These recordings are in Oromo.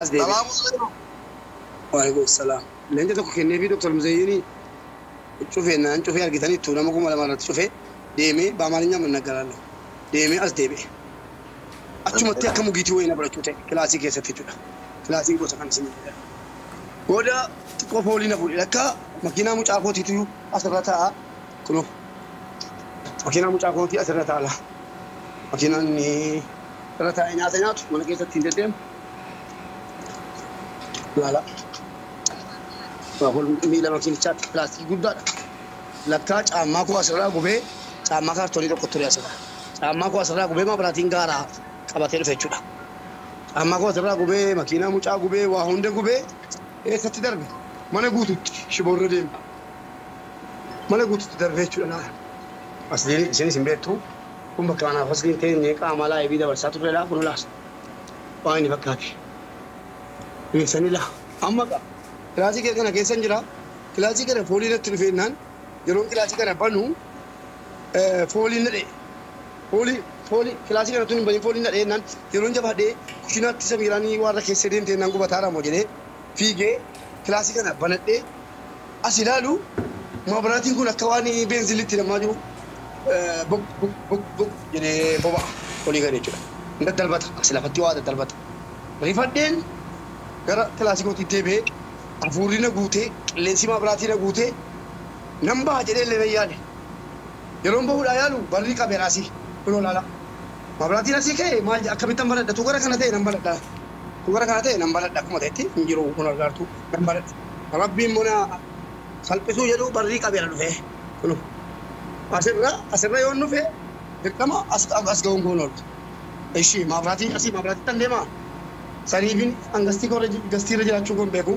As deebi'e. Salaamu alaikum. Waalaikum salaam. Leenca tokko kenneefii Dr. Muzayyiin cufee naan cufee argitaniittu nama 2000 irratti cufee deemee baamaalinya mannagaraalloo deemee as deebi'e. Achumatti akka mugiitii wayii na fudhachuu ta'e kilaasii keessatti jechuudha. Kilaasiin gosa kan isin jedhan. Booda xiqqoo foolii na fuudhe akka makiinaa mucaa kootiitu asirra taa'a. Kunoo makiinaa mucaa kootii asirra taa'a. Makiinaan inni irra taa'ee nyaata nyaatu mana keessatti hin deddeemu. Laala. Miila makiinichaatti pilaastikii guddaadha. Lakkaa caammaa koo asirraa gubee caammaa kaartoonii tokko ture asirraa. Caammaa koo asirraa gubee maabiraatiin gaaraa qabatee dhufe jechuudha. Caammaa koo asirraa gubee makiinaa mucaa gubee waa hunda gubee eessatti darbe mana guututti shiboorra deeme. Mana guututti darbe jechuudha laala. Asliin isinis hin beektu kun bakka kanaaf asliin teenyee qaama laayibii dabarsaa turredha kun laas. Waan inni fakkaate. Beeksanii laa. Amma kilaasii kee kana keessa jira. Kilaasii kana foolii natti dhufeennaan yeroon kilaasii kana banu fooliin na dha'e. Foolii foolii kilaasii kana tun hin banin fooliin na dha'eennaan yeroon jabaadhee kushinaatti samiiraanii warra keessa deemtee naan gubataadha moo jedhee fiigee kilaasii kana banadhee as ilaalu maabiraatiin kun akka waan beenzilitti hidhamaa jiru bok bok bok bok jedhee boba'a olii gadi jechuudha. Daddarbata as lafatti waa daddarbata. Rifadheen gara kilaasii kootii deebi'ee hafuurri na guutee qilleensi maabiraatii na guutee nan baha jedhee illee nan yaade. Yeroon bahuudhaa yaalu barri qabeera asii kunoo laala. Maabiraatiin asii ka'e maal akkamittan baladha tu gara kana ta'e nan baladha. Tu gara kana ta'e nan baladha akkuma ta'etti hin jiru kun argaartu nan baladha. Rabbiin muna salphisuu jedhu barrii qabeera dhufee kunoo. Asirra asirra yoon dhufe dirqama as as ga'uun kun oolu. Ishii maabiraatii asii maabiraatii tan deemaa. Saniifin hangastii korra gastiirra jiraachuu kun beeku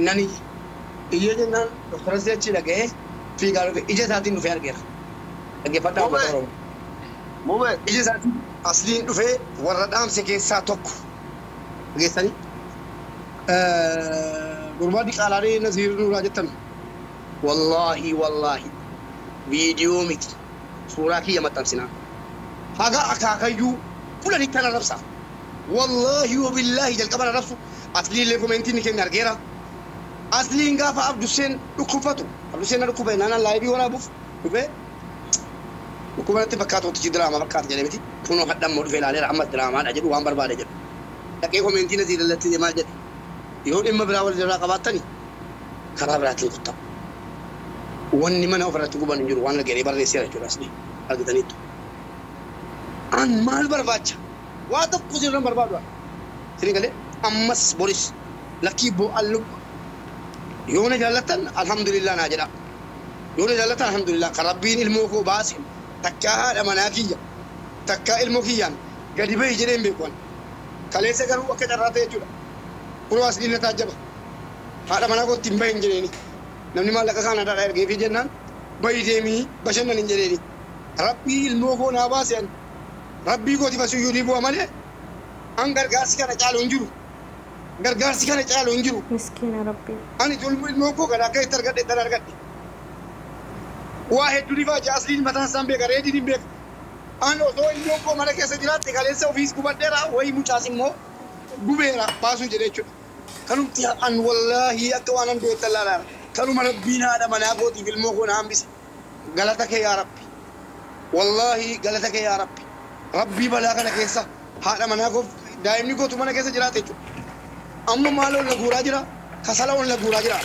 nani iyyee jennaan doktorasi achi dhaga'ee fiigaa dhufe ija isaatiin dhufee argeera. Dhaggeeffadhaa uummata Mube. Oromoo. Mube. Ija isaatiin asliin dhufee warra dhaamse keessaa tokko dhageessanii gurbaa diqaalaalee Naziir Nuuraa jettan wallaahi wallaahi viidiyoo miti suuraa kiyya maxxansinaa haga akaakayyuu kudhanitti kan arrabsa. Wallaahi wabillaahi jalqaba arrabsu asliillee komentiin ni kenne argeera. Asliin gaafa Abduseen dhukkubfatu Abduseen na dhukkuba naan laayibii waraabuuf dhufee dhukkuba natti fakkaatu wantichi diraamaa fakkaata jedhee miti kunoo hadhammoo dhufee ilaaleera ammas diraamaadha jedhu waan barbaade jedhu. Dhaqee komentii na ziidallatti maal jedhe yoo dhimma biraa wal irraa qabaattani karaa biraatiin kuttaa. Wanni mana ofirratti guban hin jiru waan argee barreesseera jechuudha asli argitaniittu. An maal barbaacha? Waa tokko sirran barbaadu. Isin galee ammas boris lakkii bo'allu yoo na jaallattan alhamdulillah naa jedha. Yoo na jaallattan alhamdulillah kan rabbiin ilmoo koo baase takkaa haadha manaa kiyya takkaa ilmoo kiyyaan gadi bahi jedhee hin beeku ani. Kaleessa garuu akka carraa ta'e jechuudha. Kunoo asliin na taajjaba. Haadha manaa kootti hin bahin jedheeni. Namni maallaqa Kaanaadaadhaa ergeefii jennaan bahi deemii bashannan hin jedheeni. Rabbii ilmoo koo naa baase ani. Rabbii kootiif asuyyuu ni bu'a malee an gargaarsi kana caalu hin jiru. Gargaarsi kana caalu hin jiru. Miskiina Rabbii. Ani ilmoo koo kana akka itti argadhe tan argadhe. Waa hedduu ni faaja asliin mataan isaan beeka reediin hin beeka. An osoo ilmoon koo mana keessa jiraatte kaleessa ofiis gubadheera wayii mucaas immoo gubeera baasuu jedhe jechuudha. Kanumti an wallaahi akka waan an du'etti allaalaara. Kanuma rabbiin haadha manaa kootiif ilmoo koo na hambise. Galata kee yaa Rabbi. Wallaahi galata kee yaa Rabbi. Rabbii balaa kana keessa haadha manaa koof daa'imni kootu mana keessa jiraate jechuudha. Amma maal ol na guuraa jira? Kasala ol na guuraa jira.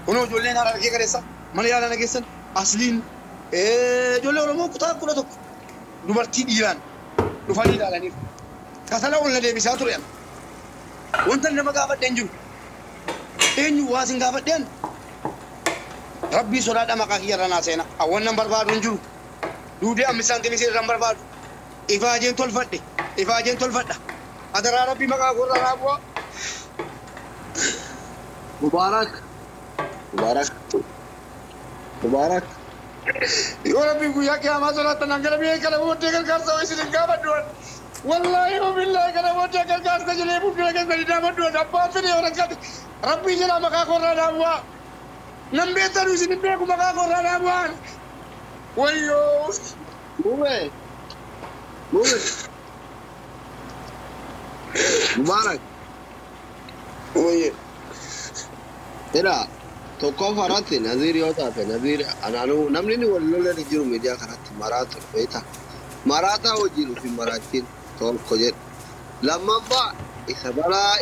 Kunoo ijoolleen haadha argee kaleessa mana yaalaa na geessan asliin ijoollee Oromoo kutaa 11 dubartii dhiiraan dhufanii ilaalaniiru. Kasala ol na deebisaa ture. Wanta nama gaafadhe hin jiru. Eenyu waa sin gaafadheen Rabbii sodaadha maqaa kiyya irra naa seena. Awwan barbaadu hin jiru. Duudee ammi saantimii irra hin barbaadu. Ifaajeen tolfadhe. Ifaajeen tolfadha. Adaraa Rabbii maqaa koo irra naa bu'a. Mubarak. Mubarak. Mubarak. Yoo Rabbii guyyaa qiyaamaa sodaattan an gara biyya kana booddee gargaarsa ho'i isin hin gaafadhu. Wallaahi wabillaahi kana booddee gargaarsa jedhee fuuldura keessanii dhaabadhu. Abbaan fedhe yoo rakkate Rabbii jedhaa maqaa koo irraa naa bu'a. Nan beektanu isin hin beeku maqaa koo irraa naa bu'aan. Wayyoo. Mube. Mube. Mubarak. Wayye. Ila tokkoffaa irratti Naziir yoo taate Naziir anaanuu namni inni wal lolan hin jiru miidiyaa kanatti maraatu beekta. Maraataa wajjin ofii maraachiin tokko jedhu. Lammaffaa isa balaa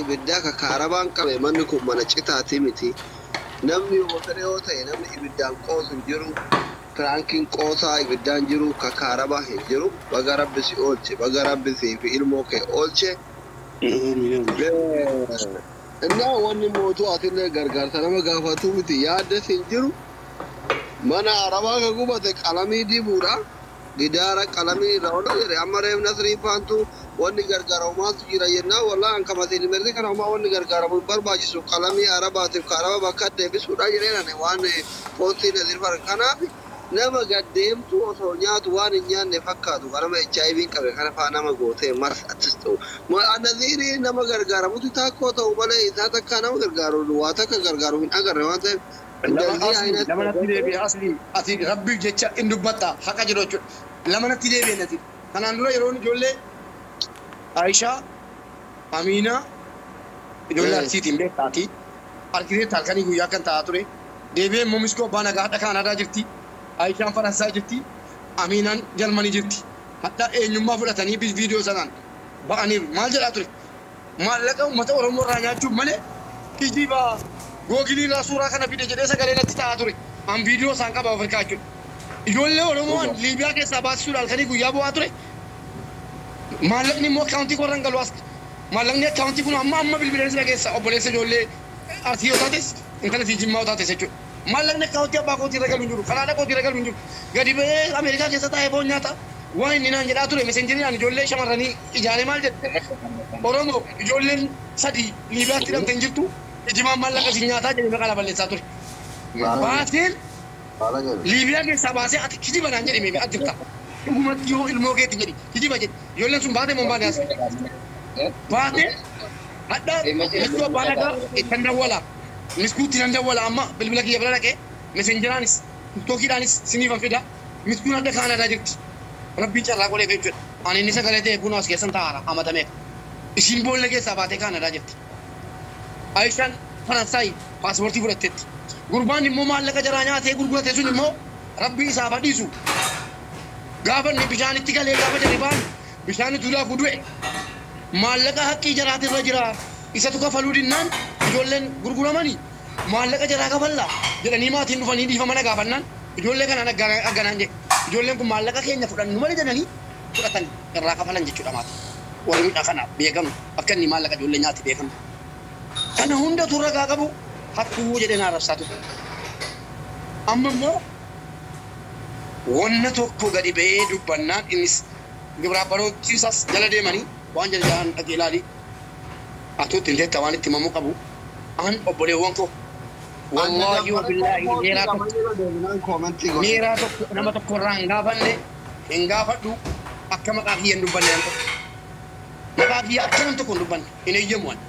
ibiddaa ka kaarabaan qabe manni kun mana citaatii miti. Namni yoo fedhe yoo ta'e namni ibiddaan qoosu hin jiru. Prankiin qoosaa ibiddaan jiru ka kaarabaa hin jiru. Baga Rabbi si oolche, baga Rabbi si fi ilmoo kee oolche. እና wanni mootuu atillee gargaarsa nama gaafatu miti yaaddas hin jiru. Mana arabaa ka gubate qalamii dibuudha. Gidaara qalamii irra ola jedhe amma reef Nasrii faantu wanni gargaaramu maaltu jira jennaan walaa an kamatiin merti kana homaa wanni gargaaramu hin barbaachisu qalamii arabaatiif ka araba bakka deebisuudha jedheen ani waan poostii Nasir fara kanaaf nama gaddeemtu osoo nyaatu waan hin nyaanne fakkaatu kanama HIV qabe kana faa nama gootee mars achis ta'u. Nazirii nama gargaaramutu taakkoo ta'u malee isaa takka nama gargaaru waa takka gargaaru hin agarre waan ta'eef. Lama እንደዚህ asli አይነት lama natti deebi'e asli ati rabbiif jecha in dubbatta haqa jedhu jechuudha. Lama natti deebi'e nati. Kanaan dura yeroon ijoollee Aishaa, Amiinaa, ijoollee Arsiitiin beektaati. Arkiteekt halkanii guyyaa kan ta'aa ture. Deebi'ee immoo Miskoo abbaa nagaa hadha Kaanaadaa jirti. Aishaan Faransaay jirti. Amiinaan Jarmanii jirti. Hadha eenyummaa fudhatanii viidiyoo sanaan ba'aniiru. Maal jedhaa ture? Maallaqa uummata Oromoo irraa nyaachuuf malee kijiba Googilii irraa suuraa kana fide jedhee sagalee natti ta'aa ture. An viidiyoo isaan qaba Afrikaa jechuudha. Ijoollee Oromoo an Liibiyaa keessaa baasisuudhaan halkanii guyyaa bu'aa ture. Maallaqni immoo akkaawuntii korran galu as. Maallaqni akkaawuntii kun amma amma bilbileen sila keessa obboleessa ijoollee Arsii yoo taates intala sii Jimmaa yoo taates jechuudha. Maallaqni akkaawuntii abbaa kootii irra galu hin jiru. Karaa kootii irra galu hin jiru. Gadi ba'ee Ameerikaa keessa taa'ee foon nyaata. Waan inni naan jedhaa ture messenjeriin ijoollee shamarranii ijaaree maal jedhe. Oromoo ijoolleen sadii Liibiyaatti hidhamte hin jirtu. Ijimaan maallaqa si nyaataa jedhee maqaa balleessaa ture. Baaseen Liibiyaa keessaa baasee ati kijiba naan jedhe meeqa jirta. Dhugumatti yoo ilmoo keetti jedhi kijiba jedhi. Ijoolleen sun baatee moo hin baane as. Baatee hadha miskuu abbaa nagaa ittan dawwala. Miskuutti nan dawwala amma bilbila kiyya bira dhaqee messenjeraanis tiktookiidhaanis siniifan fida. Miskuun adda Kaanaadaa jirti. Rabbiin carraa godhee jechuudha. Ani inni sagalee ta'e kun as keessan taa'aara hamatameera. Isiin boolla keessaa baatee Kaanaadaa jirti. Aishaan Faransaay paaspoortii fudhatteetti. Gurbaan immoo maallaqa jaraa nyaatee gurgurate sun immoo Rabbi isaaf dhiisu. Gaafa inni bishaanitti galee gaafa jedhe baan bishaanitti duudhaa du'e. Maallaqa haqqii jaraatirra jira. Isatu kafaluu dinnaan ijoolleen gurguramanii maallaqa jaraa kafallaa jedhanii maatiin dhufanii dhiifama na gaafannaan ijoollee kanaan agganaan jedhe. Ijoolleen kun maallaqa keenya fudhannu malee jedhanii fudhatan irraa kafalan jechuudha maatii. Warri miidhaa kana beekamu akka inni maallaqa ijoollee nyaate beekamu. Kana hundatu ragaa qabu hattuu jedhee na arrabsaa ture. Amma immoo wanna tokko gadi ba'ee dubbannaan innis gibira baroochiisas jala deemanii waan jedhe jalaan dhaqee ilaali. Atuutti hin teetta waan itti himamuu qabu. An obboleewwan koo wallaahi wa billaahi meeraa tokko nama tokko irraa hin gaafanne hin gaafadhu akka maqaa kiyya hin dubbanne nam tokko. Maqaa kiyya akka nam tokko hin dubbanne hin eeyyamu ani.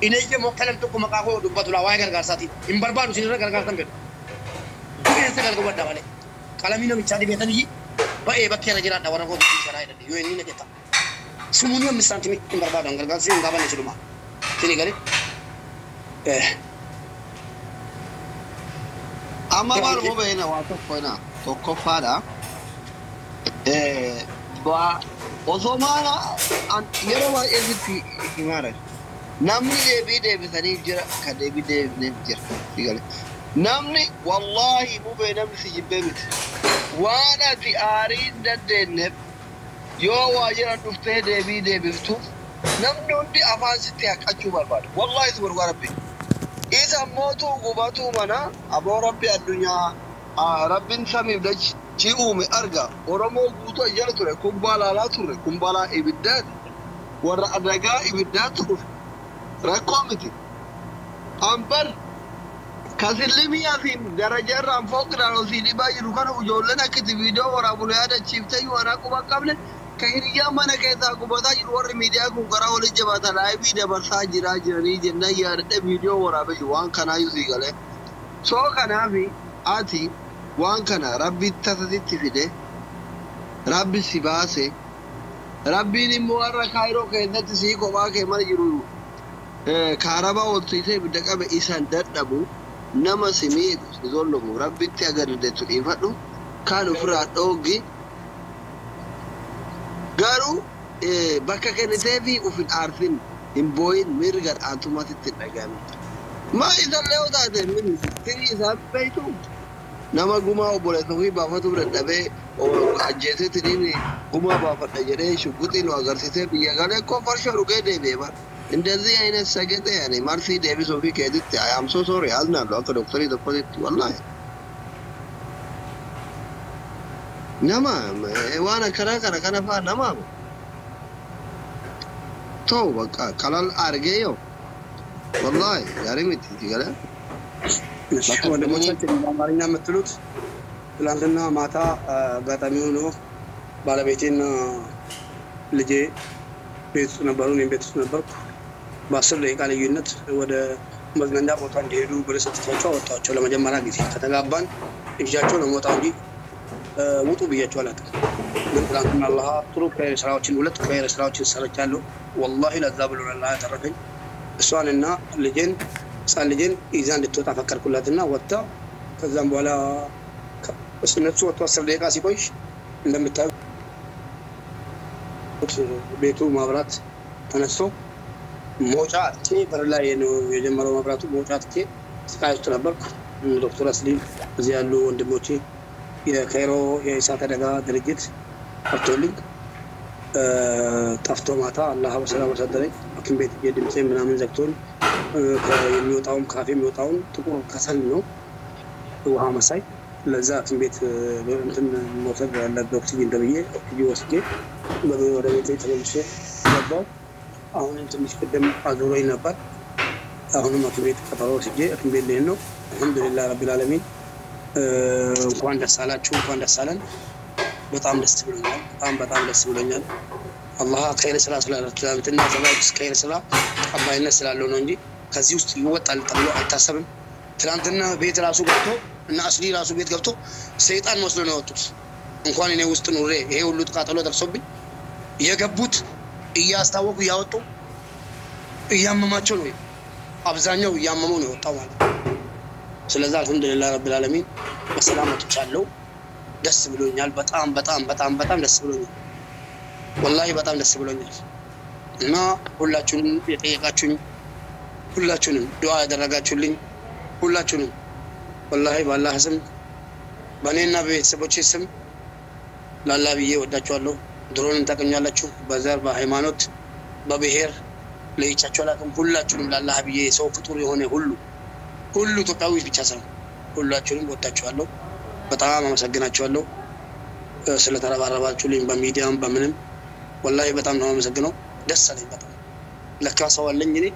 Hin eeyyamu akka nam tokko maqaa koo dubbatu laa waa'ee gargaarsaatiin hin barbaadu isin irra gargaarsan fedhu. Keessa galgabadha malee. Qalamii namichaa dibeetanii ba'ee bakkee irra jiraadha warra koo dubbii sharaa jedhani yoo inni na jetta. Sumuunii 5 saantimii hin barbaadu an gargaarsi hin gaafanne siluma. Sini galee. Amma maal hubeena waa tokko ina tokkoffaadha. Osoo maala yeroo baay'ee sitti himaara. Namni deebii deebisaniif jira kan deebii deebisaniif jira. Sigale. Namni wallaahi mubee namni si jibbee miti. Waan ati aarii hin dandeenyeef yoo waa jira dhuftee deebii deebiftuuf namni hundi afaan sitti haqachuu barbaada. Wallaahi si barbaada Rabbi. Isa mootuu gubatuu mana aboo Rabbi addunyaa Rabbiin samiif dachii uume arga. Oromoo guutuu jala ture kubbaa laalaa ture kun balaa ibiddaati. Warra adagaa ibiddaatu dhufe. Rakkoo miti. Ambar kasillimii asiin daraja irraan fooqiraan osii dhibaa jiru kana ijoolleen akka itti viidiyoo waraabu nu yaadachiiftee yoo anaa quba hin qabne ka hiriyyaan mana keessaa gubataa jiru warri miidiyaa kun karaa waliin jabaata live dabarsaa jiraa jiranii jennaan yaadadhe viidiyoo waraabee jiru waan kanaayyuu sii galee. Soo kanaafi ati waan kana Rabbi tasasitti fide Rabbi si baase. Rabbiin immoo warra Kaayiroo keessatti sii kophaa kee mana jiru kaarabaa ol siisee ibidda qabe isan dadhabu nama si miidhu si zollomu rabbitti aga dandeettu dhiifadhu kaan ofirraa dhooggi garuu bakka kenniteefi uf hin aarsin hin booyin mirga dhaantummaa sitti hin dhaga'amin. Maa isallee yoo taate tirii isaa beektu nama gumaa obboleessa ofii baafatuu dadhabee ajjeesee tiriin gumaa baafadha jedhee shugguxii nu agarsiisee biyya galee koo farshoo dhugee deebi'e bara. እንደዚህ አይነት ሰገጤ ያኔ ማርፊ deebisuu fi keetitti I am so sorry አዝናለሁ akka doktorii tokkotti wallahi. Nama waan akkanaa kana kana faa nama ta'u bakka kalal argee yoo wallahi gaarii miti si galee. ወንድሞቻችን በአማርኛ የምትሉት ትላንትና ማታ አጋጣሚ ሆኖ ባለቤቴና ልጄ ቤት ውስጥ ነበሩ። እኔም ቤት ውስጥ ነበርኩ። በ10 ደቂቃ ልዩነት ወደ መዝናኛ ቦታ እንዲሄዱ ብር ሰጥቻቸው አወጣኋቸው። ለመጀመሪያ ጊዜ ከተጋባን ይዣቸው ነው የምወጣው እንጂ ውጡ ብያቸው አላውቅም። ግን ትላንትና አላህ ጥሩ ከይር ስራዎችን ሁለት ከይር ስራዎችን ሰርቻለሁ። ወላሂ ለዛ ብሎ ነው አላህ ያተረፈኝ። እሷንና ልጄን ህፃን ልጄን ይዛ እንድትወጣ ፈቀድኩላትና ወጥታ ከዛም በኋላ እነሱ ወጥቶ 10 ደቂቃ ሲቆይ እንደምታዩት ቤቱ ማብራት ተነስቶ መውጫ አጥቼ በር ላይ ነው የጀመረው መብራቱ። መውጫ አጥቼ ስቃይ ውስጥ ነበርኩ። ዶክተር አስሊም እዚህ ያሉ ወንድሞቼ የካይሮ የእሳት አደጋ ድርጅት ጠርቶልኝ ጠፍቶ ማታ አላህ በሰላም አሳደረኝ። ሐኪም ቤት ሄጄ ድምፄ ምናምን ዘግቶን የሚወጣውም ካፌ የሚወጣውን ጥቁር ከሰል ነው ውሃ መሳይ። ለዛ ሐኪም ቤት እንትን መውሰድ ያለብህ ኦክሲጂን ተብዬ ኦክሲጂን ወስጄ ወደ ቤቴ ተመልሼ ገባሁ። አሁንም ትንሽ ቅድም አዙሮኝ ነበር። አሁንም ሐኪም ቤት ቀጠሮ ወስጄ ሐኪም ቤት ልሄድ ነው። አልሐምዱሊላህ ረቢል ዓለሚን። እንኳን ደስ አላችሁ፣ እንኳን ደስ አለን። በጣም ደስ ብሎኛል። በጣም በጣም ደስ ብሎኛል። አላህ ከይር ስራ ስላለ ትናንትና ሰራሁት ከይር ስራ ተቀባይነት ስላለው ነው እንጂ ከዚህ ውስጥ ይወጣል ተብሎ አይታሰብም። ትናንትና ቤት ራሱ ገብቶ እና አስሊ ራሱ ቤት ገብቶ ሰይጣን መስሎ ነው የወጡት። እንኳን እኔ ውስጥ ኑሬ ይሄ ሁሉ ቃጠሎ ደርሶብኝ የገቡት እያስታወቁ እያወጡ እያመማቸው ነው። አብዛኛው እያመመው ነው የወጣው ማለት ነው። ስለዚህ አልሐምዱሊላህ ረቢል ዓለሚን በሰላም ወጥቻለሁ። ደስ ብሎኛል። በጣም በጣም በጣም በጣም ደስ ብሎኛል። ወላሂ በጣም ደስ ብሎኛል። እና ሁላችሁንም የጠየቃችሁኝ፣ ሁላችሁንም ዱዓ ያደረጋችሁልኝ፣ ሁላችሁንም ወላሂ በአላህ ስም በእኔና በቤተሰቦቼ ስም ላላ ብዬ ወዳችኋለሁ። ድሮንም ታገኛላችሁ። በዘር በሃይማኖት በብሔር ለይቻችሁ አላውቅም። ሁላችሁንም ላላህ ብዬ የሰው ፍጡር የሆነ ሁሉ ሁሉ ኢትዮጵያዊ ብቻ ሳይሆን ሁላችሁንም ወዳችኋለሁ። በጣም አመሰግናችኋለሁ ስለተረባረባችሁልኝ በሚዲያም በምንም ወላሂ በጣም ነው አመሰግነው። ደስ አለኝ በጣም ለካ ሰው አለኝ። እኔ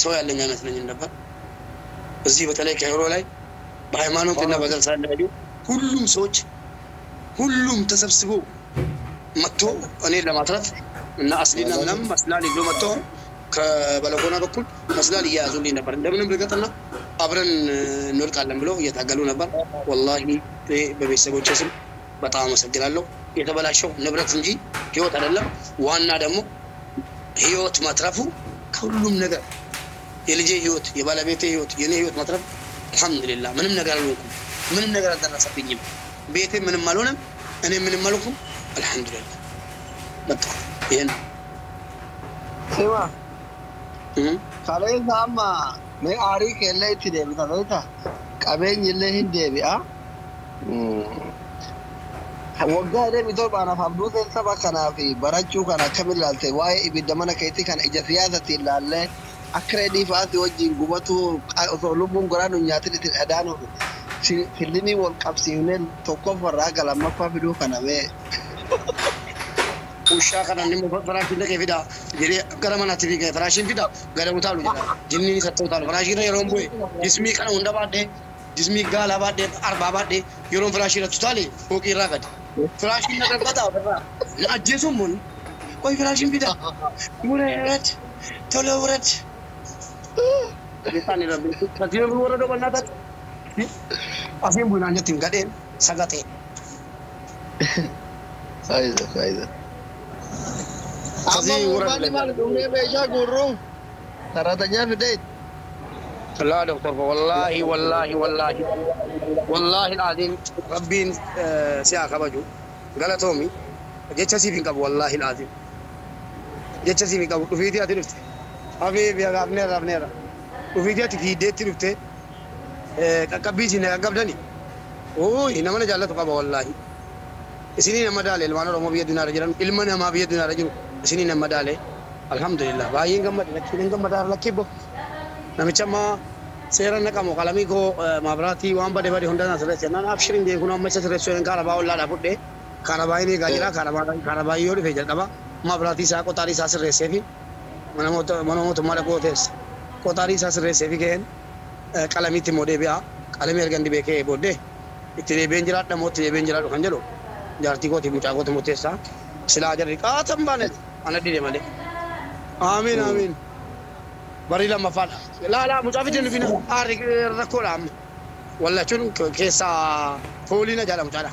ሰው ያለኝ አይመስለኝም ነበር። እዚህ በተለይ ካይሮ ላይ በሃይማኖት እና በዘር ሳይለያዩ ሁሉም ሰዎች ሁሉም ተሰብስቦ መጥቶ እኔን ለማትረፍ እና አስሊና ምናምን መስላል ይዞ መጥቶ ከበለኮና በኩል መስላል እየያዙልኝ ነበር። እንደምንም ልገጥና አብረን እንወድቃለን ብሎ እየታገሉ ነበር። ወላሂ በቤተሰቦቼ ስም በጣም አመሰግናለሁ። የተበላሸው ንብረት እንጂ ህይወት አይደለም። ዋና ደግሞ ህይወት ማትረፉ ከሁሉም ነገር የልጄ ህይወት፣ የባለቤቴ ህይወት፣ የኔ ህይወት ማትረፍ አልሐምዱሊላህ። ምንም ነገር አልሆንኩም። ምንም ነገር አልደረሰብኝም። ቤቴ ምንም አልሆነም። እኔ ምንም አልሆንኩም። አልሐምዱሊላህ። በቃ ይሄን ስማ kaleessa amma mee aarii keellee itti deebita beektaa qabeenyi illee hin deebi'a. Waggaa 27 afaan saba kanaa fi barachuu kana akkamiin ilaalte waa'ee ibidda mana keetii kana ija siyaasatiin ilaallee akka reedii fa'aati wajjin gubatu osoo lubbuun goraa nu nyaatin itti dhadaanuuf fillimii wal qabsiifnee tokkoffarraa haga lammaffaa fiduu kana mee. ውሻ kana inni firaashiin dhaqee fida jedhee gara manaatti fiigee firaashiin fida gara utaalu jedha. Jinniin isatti utaalu. Firaashiin irra yeroon bu'e jismii kana hunda baadhee jismii gaalaa baadhee arbaa baadhee yeroon firaashii irratti utaale fooqii irraa gadi. Firaashiin na darbata ofirraa. Na ajjeesuun mun qoy firaashiin fida. ውረድ ቶሎ ውረድ። ከዚህ ነው የምንወረደው። በእናታችሁ አፌን ቡና አንጀቴን gadheen ሰገጤ አይዞህ አይዞህ። Amma murmaanni maal dhumnee meeshaa guurruu sararatanyaa fidee. لا دكتور والله والله والله والله العظيم ربين سيا كبجو غلطومي jecha siif hin qabu wallahi alazim jecha siif hin qabu dhufiitii ati dhufte habiibi afneera afneera dhufiitii ati fiideetti dhufte qaqqabbii isin qaqqabdani ooyi nama na jaallatu qaba wallahi isinii nama daale ilmaan Oromoo biyya duniyaarra jiran ilma namaa biyya duniyaarra jiru isinii nama daale alhamdulillah baay'een gammade lakkiin gammadaa lakkii bo namicha ammaa seera naqamu qalamii koo maabiraatii waan bade bade hundaan asirratti jennaan abshiriin beekun amma isa sirreessuu kaarabaa ollaadhaa fudhee kaarabaayin eegaa jira kaarabaa yoo dhufe jalqaba maabiraatii isaa qoxaarii isaa sirreessee fi mana mootummaa dhaquu teessa qoxaarii isaa sirreessee fi ka'een qalamiitti immoo deebi'a qalamii erga inni beekee booddee itti deebi'een jiraadha moo itti deebi'een jiraadhu kan jedhu jaartii kootiif mucaa kooti murteessaa silaa jarri qaatan baane ana dide malee amiin amiin barii lammaffaadha laa laa mucaa fidee nufina aarri rakkoodha amma wallachuun keessaa fooliina jaala mucaadha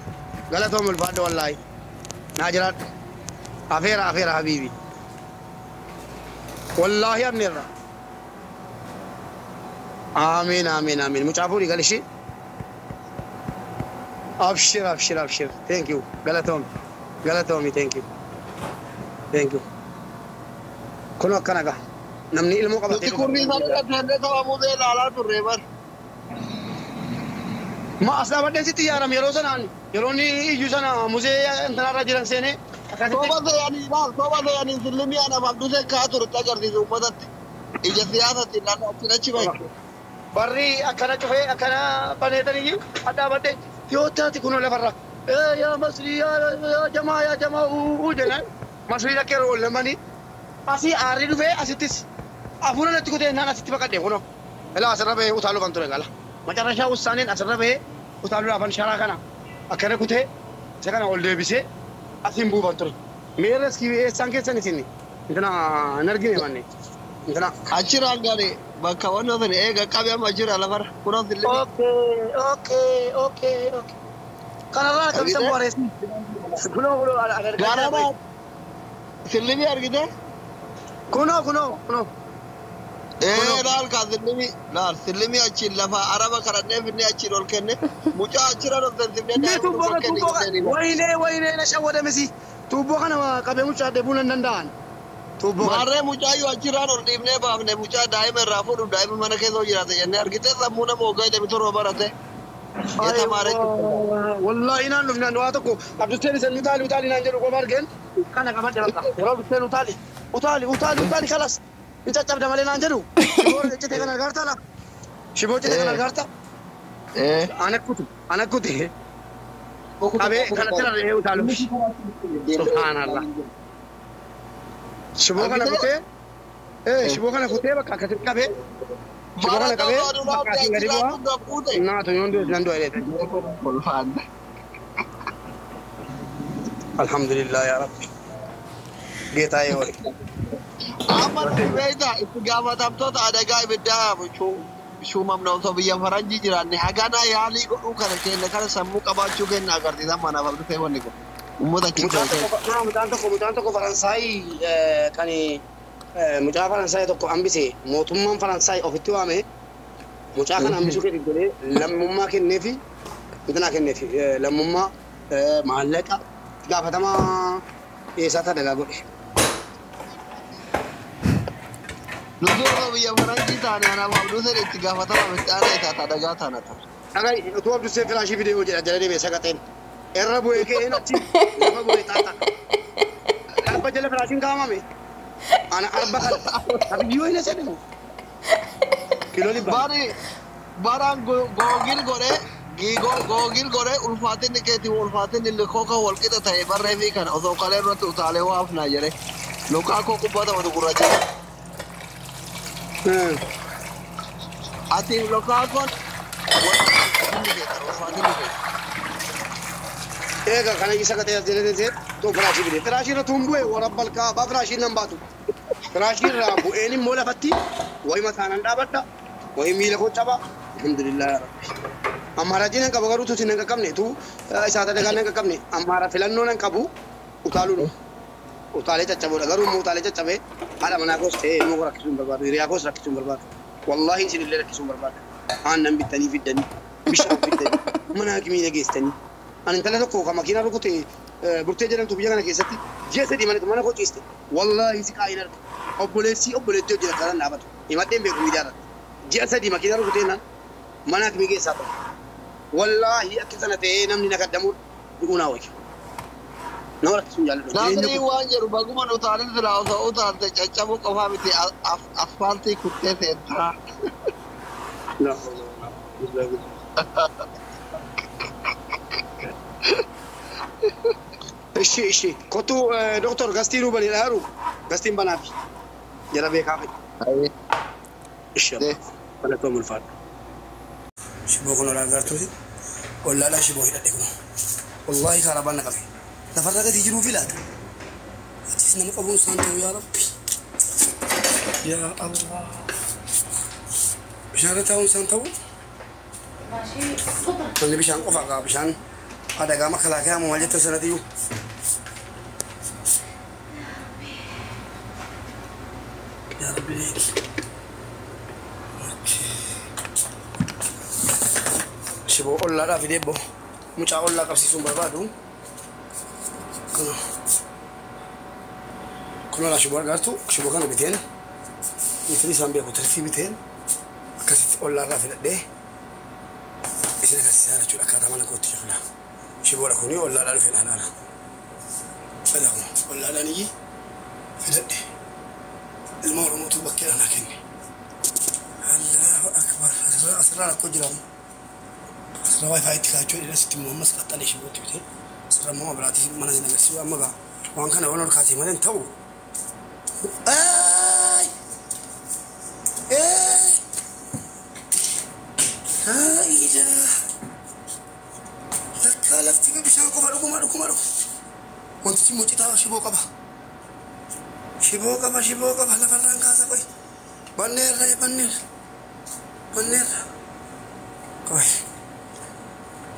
galatoom ulfaadha wallaahi naa jiraadhu afeera afeera habiibi wallaahi abneerra amiin amiin amiin mucaa fuudhi galishii abshir abshir abshir thank you galatoom galatoomi thank you thank you kun akkana gaa namni ilmoo qabatee Nuti kurrii sana irratti handee taphamuu ilaalaa turre bar. Ma as dhaabadheen sitti ijaaram yeroo sanaan yeroo inni iyyuu sana musee intanarra jiran seenee Soba seeyanii laal soba seeyanii sillimii anaaf abdusee ka'aa ture agarsiisu uummatatti. Ija siyaasatti naannoo achiin achi bahi. Barri akkana cufee akkana baneetanii adhaabadhee yoo taate kunoo lafarra yaa masrii yaa jamaa yaa jamaa uu jennaan masrii dhaqee yeroo ol lamanii asii aarri dhufee asittis afuura natti kutee naan asitti baqadhe kunoo ilaa asirra bahee utaaluu kan ture gala macarrashaa ussaaniin asirra bahee utaaluudhaafan sharaa kana akkana kutee isa kana ol deebisee asiin buufan ture meerra eessaan keessan isin intina hin argine manne intina Achirraan gari bakka wanni sun eega qabi amma achirra lafarra kunoo sillimii. Okay okay okay okay kanarraa akkamitti bu'aareessi kunoo kunoo Gaarana sillimii argite? kunoo kunoo kunoo Ee laal kaa sillimii laal sillimii achiin lafa araba kadhannee finne achiin ol kenne mucaa achirra dhoftan simnee Inni daa'ima tuubboo ol kana kenne tuubboo kana jettee wayinee wayinee na shawwadamesi tuubboo kana qabee mucaa deebuu nan danda'an tuubboo kana. Maarree mucaayyuu achirraan ol dhiibnee baafne mucaa daa'ima irraa fuudhuuf daa'ima mana keessa jiraate jennee argite sammuu nama waggaa 27 barate. Yetamaaree Wallaahi naan dhufnaan waa tokko Abdusteen isan utaali utaali naan jedhu qofa argeen kana qabadhe bakka yeroo Abdusteen utaali utaali utaali utaali kalas hin caccabda malee naan jedhu shiboo cite kana argaarta la shiboo cite kana argaarta ana kutu ana kute qabee kanatti rarra'ee utaalu subhaanallah shiboo kana kutee shiboo kana kutee bakka akkasitti qabee shiboo kana qabee bakka asiin gadi bu'aa naatu yoon du'e nan du'a jedhe alhamdulillah yaa rabbi ጌታዬ ሆይ Amma beektaa itti gaafatamtoota adagaa ibiddaa shuumamna osoo biyya faranjii jiraanne haganaa yaalii godhuu kana kenna kana sammuu qabaachuu kenna agarsiisan manaaf abdusee wanni kun uummata mucaan keessa. tokko mucaan tokko mucaan tokko Faransaay kan mucaa Faransaay tokko hambise mootummaan Faransaay ofitti waame mucaa kana hambisuu keetiif jedhee lammummaa kenneefi intinaa kenneefi lammummaa maallaqa gaafatamaa dhiyeessaa tadagaa godhe. Nuti osoo biyya faranjii taane anaaf abduseen itti gaafatama miti aanaa isaa adagaa taana ta'a. Dhagaa utuu Abdusee filaashii fidee hojjedha jala deemee saqaxeen irra bu'ee ka'een achi lafa bu'ee xaaxa. Arba jala filaashiin kaa'amame. Ana arba kana abiyyoo hin sedhamu. Kiiloo dhibba. Bari baraan googil godhee giigoo googil godhee ulfaatinni keetii ulfaatinni likooka wal qixa ta'e barree fi kana osoo kalee irratti utaalee waa hafnaa jedhe lukaakoo kubbaa taphatu gurraacha. Ati lukaakoon wal qixa ulfaatinni keetii. Eega kana isa qaxee as jedhee teessee tun firaashii fide. Firaashii irra tun bu'e warabbal kaabaa firaashiin nan baatu. Firaashii irraa bu'een immoo lafatti wayi mataanan dhaabadha wayi miila koo caba. Alhamdulillah yaa Rabbi. Ammaaraajiin nan qaba garuu tuuti nan qaqqabne tu isaa tadagaa nan qaqqabne ammaara filannoo nan qabu utaaluu dhufu. Utaalee caccabuudha. Garuu immoo utaalee caccabee haadha manaa koos ta'ee ilmoo koo rakkisuu hin barbaadu. Hiriyaa koos rakkisuu hin barbaadu. Wallaahi isinillee rakkisuu hin barbaadu. Aannan bittanii fiddanii, bishaan fiddanii, mana hakimii geessitanii. Ani intala tokko kan makiinaa rukute burtee jedhamtu biyya kana keessatti ji'a 3 mana koo ciiste. Wallaahi si qaayin arga. Obboleessi obboleettii hojii rakkaatan dhaabatu. Himadheen beeku miidiyaa irratti. Ji'a 3 makiinaa rukutee naan mana hakimii keessaa ta'u. Wallaahi akka sana ta'ee namni na kaddamuudha. Du'uu naa wayya. Nama rakkisuun jaalladhu. Namni waan jedhu baguma nu utaalin silaa osoo utaalte caccabuu qofaa miti asfaaltii kuttee seentaa. Ishi ishi kottu doktor gastii nuu bani dhaaru gastiin banaafi jara beekaa fedhi. Ishi balatoo mulfaadhu. Shiboo kun olaa gartuuti ollaadhaa shiboo hidhadhe kun wallaahi kaarabaan na qabe lafarra gadi jiruu filaata. Achis nama qabuun isaan ta'u yaa Rabbi. Yaa Allah. Bishaan irra taa'uun isaan ta'u. Manni bishaan qofa qaba bishaan adagaa makalaakaa moo maal jettan sanatiyyuu. Yaa Rabbi beeki. Shiboo ollaadhaa fidee bo mucaa ollaa qabsiisuun barbaadu. Kun olaa shiboo argaartu shiboo kana biteen ittiin isaan beeku tirfii biteen akkasitti ollaarraa fidhadhee isin agarsiisaa jechuudha akkaataa mana kootti jechuudha. Shiboodha kuni ollaadhaa dhufe laalaala. Dhala kun ollaadhaan iyyi fidhadhe ilma Oromootu bakkeedhaan naa kenne. Allahu akbar asirraa rakkoo jiraamu. Asirraa waayifaa itti kaa'achuu dheeraa sitti immoo ammas qaxxalee shibootti bitee asirraa immoo biraatii mana sin agarsiisu amma gaa waan kana waan ol kaasee malee hin ta'u. Ay! Laa ilaaha. Lakkaa lafti bishaan qofa dhuguma dhuguma dhugu. Wantichi immoo citaa shiboo qaba. Shiboo qaba shiboo qaba lafarraan kaasa qoy. Banneerra banneerra. Banneerra. Qoy.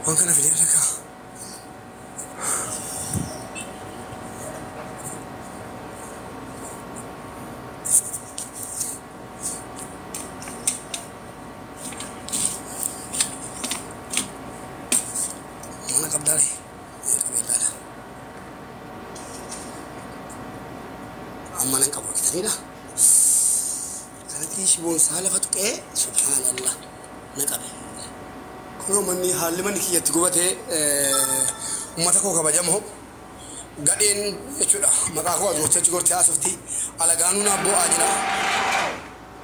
Waan kana fidee rakkaa. Mana qabdaare? Qabeellaadha. Amma nan qabu argitaniidha. Kanatti shiboon isaa lafa tuqee subhaanallah na qabe. Kunoo manni haalli manni kiyyatti gubatee uummata koo kabajamoo gadheen jechuudha. Maqaa koo as gochee achi gortee haasofti. Alagaanuu naaf boo'aa jira.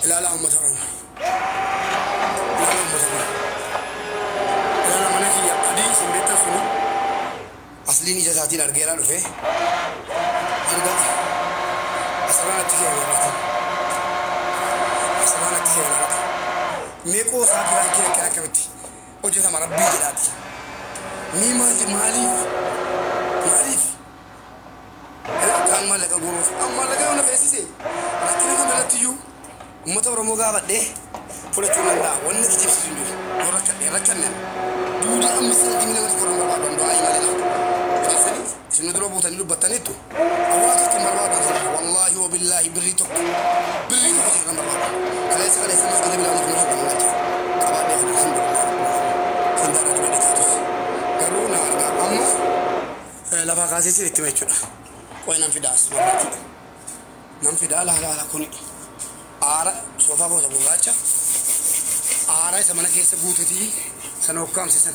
Ilaalaa uummata Oromoo. Ilaalaa uummata Oromoo. Ilaalaa mana kiyya adii isin beektan suni asliin ija isaatiin argeeraa dhufe. Argaa asirraa natti kee ilaalaa. Asirraa natti kee ilaalaa. Meeqoo isaa biraan kee akkana akkamitti hojjetama rabbii jedhaati. Mii maali maaliif maaliif akkaan maallaqa guuruuf amma maallaqa yoo na feesise rakkina kana irratti iyyuu uummata Oromoo gaafadhee fudhachuu danda'a. Wanni na jibsiisu hin jiru. Yoo rakkadhe rakkanne duudaa amma sanatti nama tokko irra barbaadu du'aa malee laata. Dhageessanii isin dura buutanii dubbattaniittu awwaa tokko hin barbaadu. Wallaahi wa billaahi birrii tokko irra barbaadu. Kaleessa kaleessa masgida bilaan kuma shan galcha. Qabaadhee fi alhamdulillah. Sandaara dibadhe taatus. Garuu na argaa amma lafaa kaasee sirriitti hima jechuudha. Qoy nan fidaa as barbaachudha. Nan fidaa laala laala kuni aara soofaa koota gurraacha aara isa mana keessa guututii sana ukkaamsisan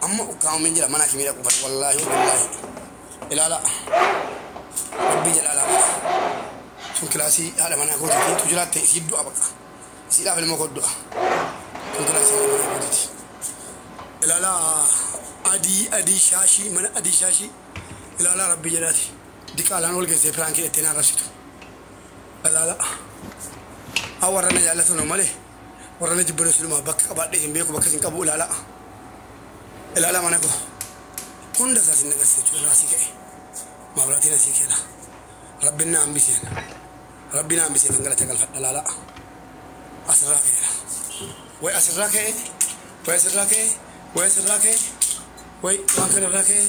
amma ukkaamameen jira mana hakimii dhaqu wallaahi wallaahi ilaala rabbii jedha ilaala sun kilaasii haadha manaa kootiiti tu jiraatte isii du'a baqa isiidhaaf ilmoo koo du'a sun kilaasii haadha manaa kootiiti ilaala adii adii shaashii mana adii shaashii ilaala rabbii jedhaati diqaalaan ol geessee piraankii jettee na arrabsitu ilaala haa warra na jaallatan malee warra na jibbanu silumaa bakka qabaadhee hin beeku bakka isin qabu ilaala ilaala mana koo hunda isaa sin agarsiisa jechuudha asii ka'e mabraatiin asii ka'e rabbiin na hambiseen rabbiin na hambiseen kan galata galfadha ilaala asirraa ka'eera way asirraa ka'e way asirraa ka'e way asirraa ka'e way waan kana irraa ka'e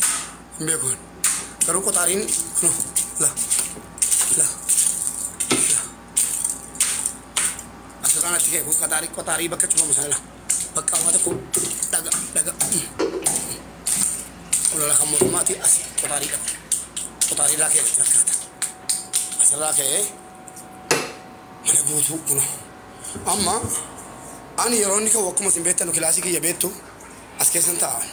hin beekuun garuu qoxaariin kunoo la Asirraan achi ka'e kun qotaarii qotaarii bakka cufamu sana bakka waa tokko dhaga dhaga. Olola kan mootummaati as qotaarii qaba. Qotaarii irraa ka'e fakkaata. Asirraa ka'ee mana guutuu kun. Amma ani yeroo inni ka'u akkuma isin beektan kilaasii kiyya beektu as keessan taa'an.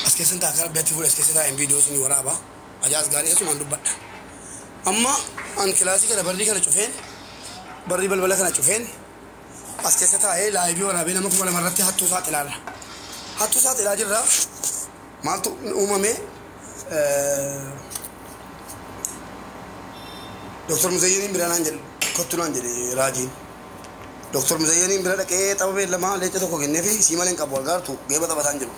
As keessan taa'an karaa beekti fuudhe as keessa taa'een viidiyoo isinii waraaba. Ajaas gaarii asumaan dubbadha. Amma an kilaasii kana barrii kana cufeen barrii balbala kana cufeen as keessa taa'ee laayivii waraabee nama 2000 irratti hattuu saaxilaarra. Hattuu saaxilaa jirra. Maaltu uumame? Dooktar Muzayyiniin bira naan jedhe kottu naan jedhe raajiin. Dooktar Muzayyiniin bira dhaqee tapha beellamaa leenca tokko kenneefi sii malee hin qabu gargaartu geeba taphataan jiru.